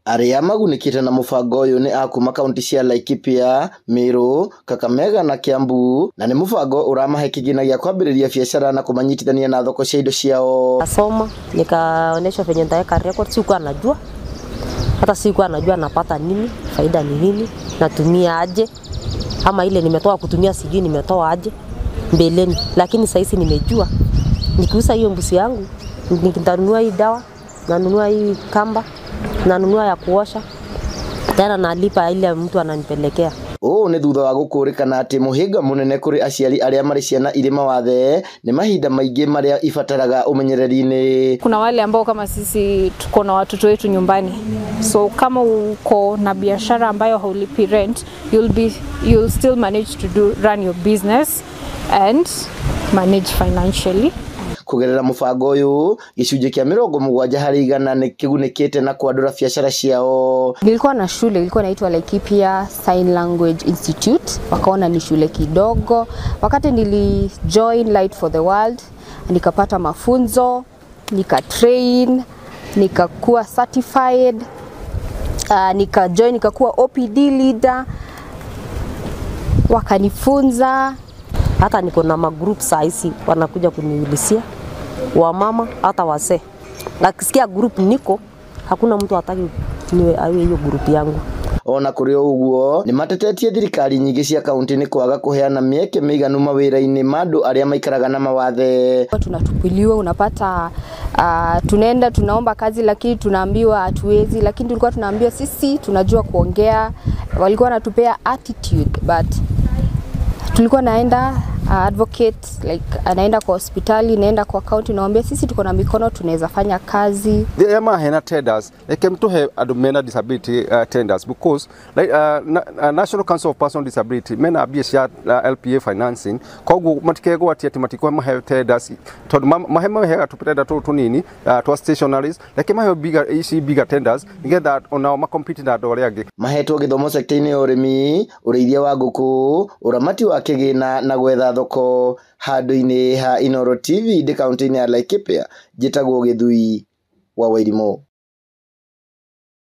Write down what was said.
Arĩa magunĩkĩte na mũbango ũyũ nĩ a kuma kaunti cia Laikipia, Meru, Kakamega na Kiambu, na nĩ mũbango ũramahe kĩgĩna gĩa kwambĩrĩria biacara na kũmanyitithania na thoko cia indo ciao. Kasoma nikaonyeshwa venye nitaweka record, sikuwa najua, hata sikuwa najua napata nini, faida ni nini, natumia aje, ama ile nimetoa kutumia sijui nimetoa aje mbeleni, lakini sasa nimejua nikiuza hiyo mbuzi yangu nitanunua hii dawa, nanunua hii kamba, nanunua ya kuosha, tena nalipa ile mtu ananipelekea. Ũũ nĩ thutha wa gũkũrĩkana atĩ mũhĩnga mũnene kũrĩ aciari arĩa marĩ ciana irĩ mawathe nĩ mahinda maingĩ marĩa ibataraga ũmenyereri-inĩ. Kuna wale ambao kama sisi tuko na watoto wetu nyumbani, so kama uko na biashara ambayo haulipi rent, you'll still manage to do run your business and manage financially. Kũgerera mũbango ũyũ, gĩcunjĩ kĩa 70% nĩ kĩgunĩkĩte na kwandũra biacara ciao. Nilikuwa na shule ilikuwa inaitwa Laikipia Sign Language Institute, wakaona ni shule kidogo. Wakati nili join Light for the World, nikapata mafunzo, nika train, nikakuwa certified, nika join nikakuwa OPD leader, wakanifunza. Hata niko na magroup saa hizi wanakuja kuniulizia, wamama hata wazee. Akisikia group niko, hakuna mtu hataki niwe awe hiyo group yangu. Ona kũrĩ o ũguo, nĩ matetetie thirikari nyingĩ cia kaunti nĩ kwaga kũheana mĩeke mĩiganu mawĩra-inĩ ma andũ arĩa maikaraga na mawathe. Tunatupiliwa, unapata tunaenda tunaomba kazi lakini tunaambiwa hatuwezi, lakini tulikuwa tunaambiwa sisi tunajua kuongea, walikuwa wanatupea attitude, but tulikuwa naenda advocate, like anaenda kwa hospitali, naenda kwa county, naambia sisi tuko na mikono tunaweza fanya kazi. The mahena tenders they came to have andũ mena disability tenders because like, National Council of Person with Disability mena mbia cia LPA financing, koguo matikegwatia ati matikwa mahe tenders tondu mahe maheaga tũtenda tũtũ tũnini twa stationaries, reke maheo bigger, ici bigger tenders nigetha onao makompete na andũ arĩa angĩ. Mahetwo gĩthomo sekta-inĩ ya ũrĩmi, ũrĩithia wa ngũkũ, ũramati wa kĩgĩna na gwetha thoko. Handũ-inĩ ha Inooro TV ndĩ kaunti-inĩ ya Laikipia, njĩtagwo Gĩthui wa Wairimũ.